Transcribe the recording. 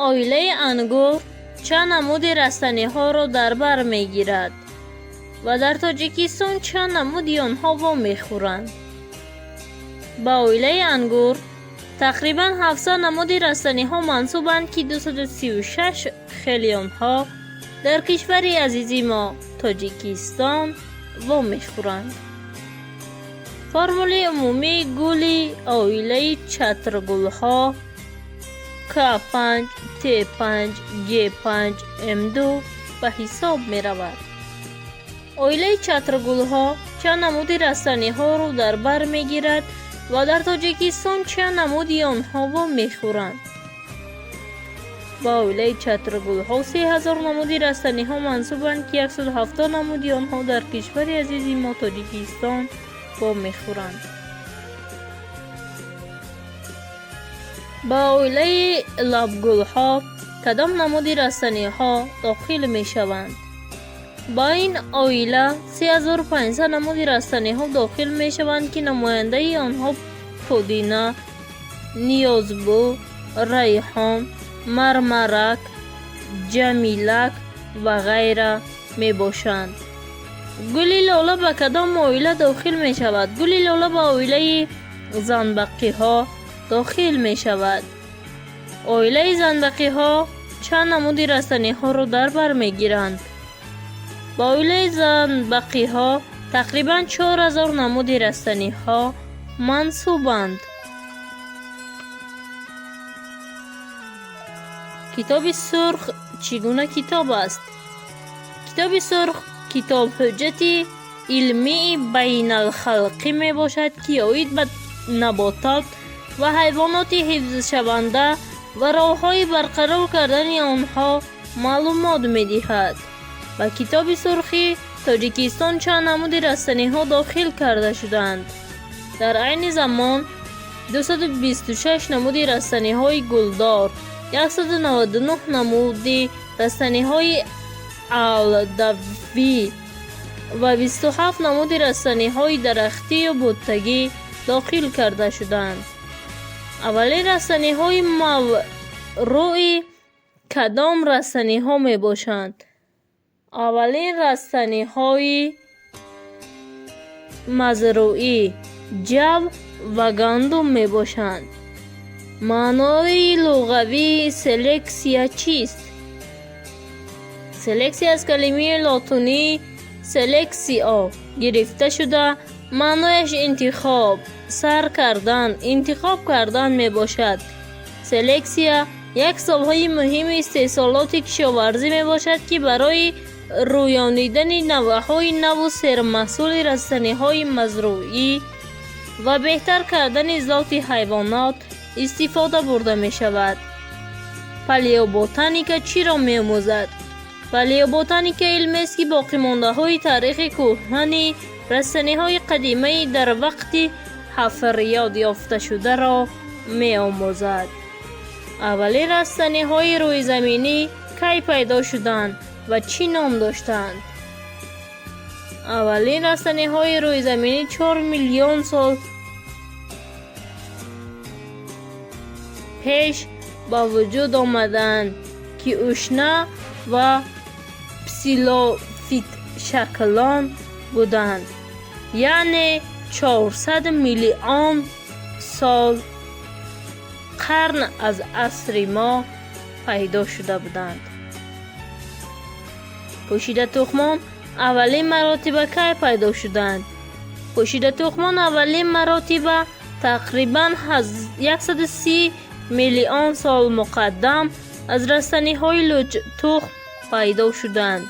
Оилаи ангур чанд намуди растаниҳоро дар бар мегирад ва дар Тоҷикистон чанд намуди онҳо вомехӯранд? Ба оилаи ангур тақрибан 700 намуди растаниҳо мансубанд, ки 236 хели онҳо дар кишвари азизи мо Тоҷикистон вомехӯранд. Формулаи умумии гули оилаи чатргулҳо К5, Т5, Г5, М2 ба ҳисоб меравад. Оилаи чатргулҳо чанд намуди растаниҳоро дар бар мегирад ва дар Тоҷикистон чанд намуди онҳо вомехӯранд? Ба оилаи чатргулҳо 3000 намуди растаниҳо мансубанд, ки 170 намуди онҳо дар кишвари азизи мо Тоҷикистон вомехӯранд. Ба оилаи лабгулҳо кадом намуди растаниҳо дохил мешаванд? Ба ин оила 3500 намуди растаниҳо дохил мешаванд, ки намояндаи онҳо пудина, ниёзбӯ, райҳон, мармарак, ҷамилак ва ғайра мебошанд. Гули лола ба кадом оила дохил мешавад? Гули лола ба оилаи занбақиҳо дохил мешавад. Оилаи занбақиҳо чанд намуди растаниҳоро дар бар мегиранд? Ба оилаи занбақиҳо тақрибан 4000 намуди растаниҳо мансубанд. Китоби сурх чӣ гуна китоб аст? Китоби сурх китоб ҳуҷҷати илмии байналхалқӣ мебошад, ки оид ба наботот ва ҳайвоноти ҳифзшаванда ва роҳҳои барқарор кардани онҳо маълумот медиҳад. Ба Китоби сурхи Тоҷикистон чанд намуди растаниҳо дохил карда шудаанд. Дар айни замон 226 намуди растаниҳои гулдор, 199 намуди растаниҳои алдавӣ ва 27 намуди растаниҳои дарахтию буттагӣ дохил карда шудаанд. Аввалин растаниҳои маврӯи кадом растаниҳо мебошанд? Аввалин растаниҳои мазрӯӣ ҷав ва гандум мебошанд. Маънои луғавии селексия чист? Селексия аз калимаи лотинии «селексио» гирифта шуда, маънояш интихоб, сар кардан, интихоб кардан мебошад. Селексия як соҳаи муҳими истеҳсолоти кишоварзӣ мебошад, ки барои рӯёнидани навъҳои наву сермаҳсули растаниҳои мазрӯӣ ва беҳтар кардани зоти ҳайвонот истифода бурда мешавад. Палеоботаника чиро меомӯзад? Палеоботаника илмест, ки боқимондаҳои таърихи кӯҳани растаниҳои қадимаи дар вақти ҳафриёт ёфташударо меомӯзад. Аввалин растаниҳои рӯизаминӣ кай пайдо шуданд ва чӣ ном доштанд? Аввалин растаниҳои рӯизаминӣ 4 миллион сол пеш ба вуҷуд омаданд, ки ушна ва псилофитшаклон буданд, яъне 400 миллион сол қарн аз асри мо пайдо шуда буданд. Пӯшидатухмон аввалин маротиба кай пайдо шуданд? Пӯшидатухмон аввалин маротиба тақрибан 130 миллион сол муқаддам аз растаниҳои лӯчтухм пайдо шуданд.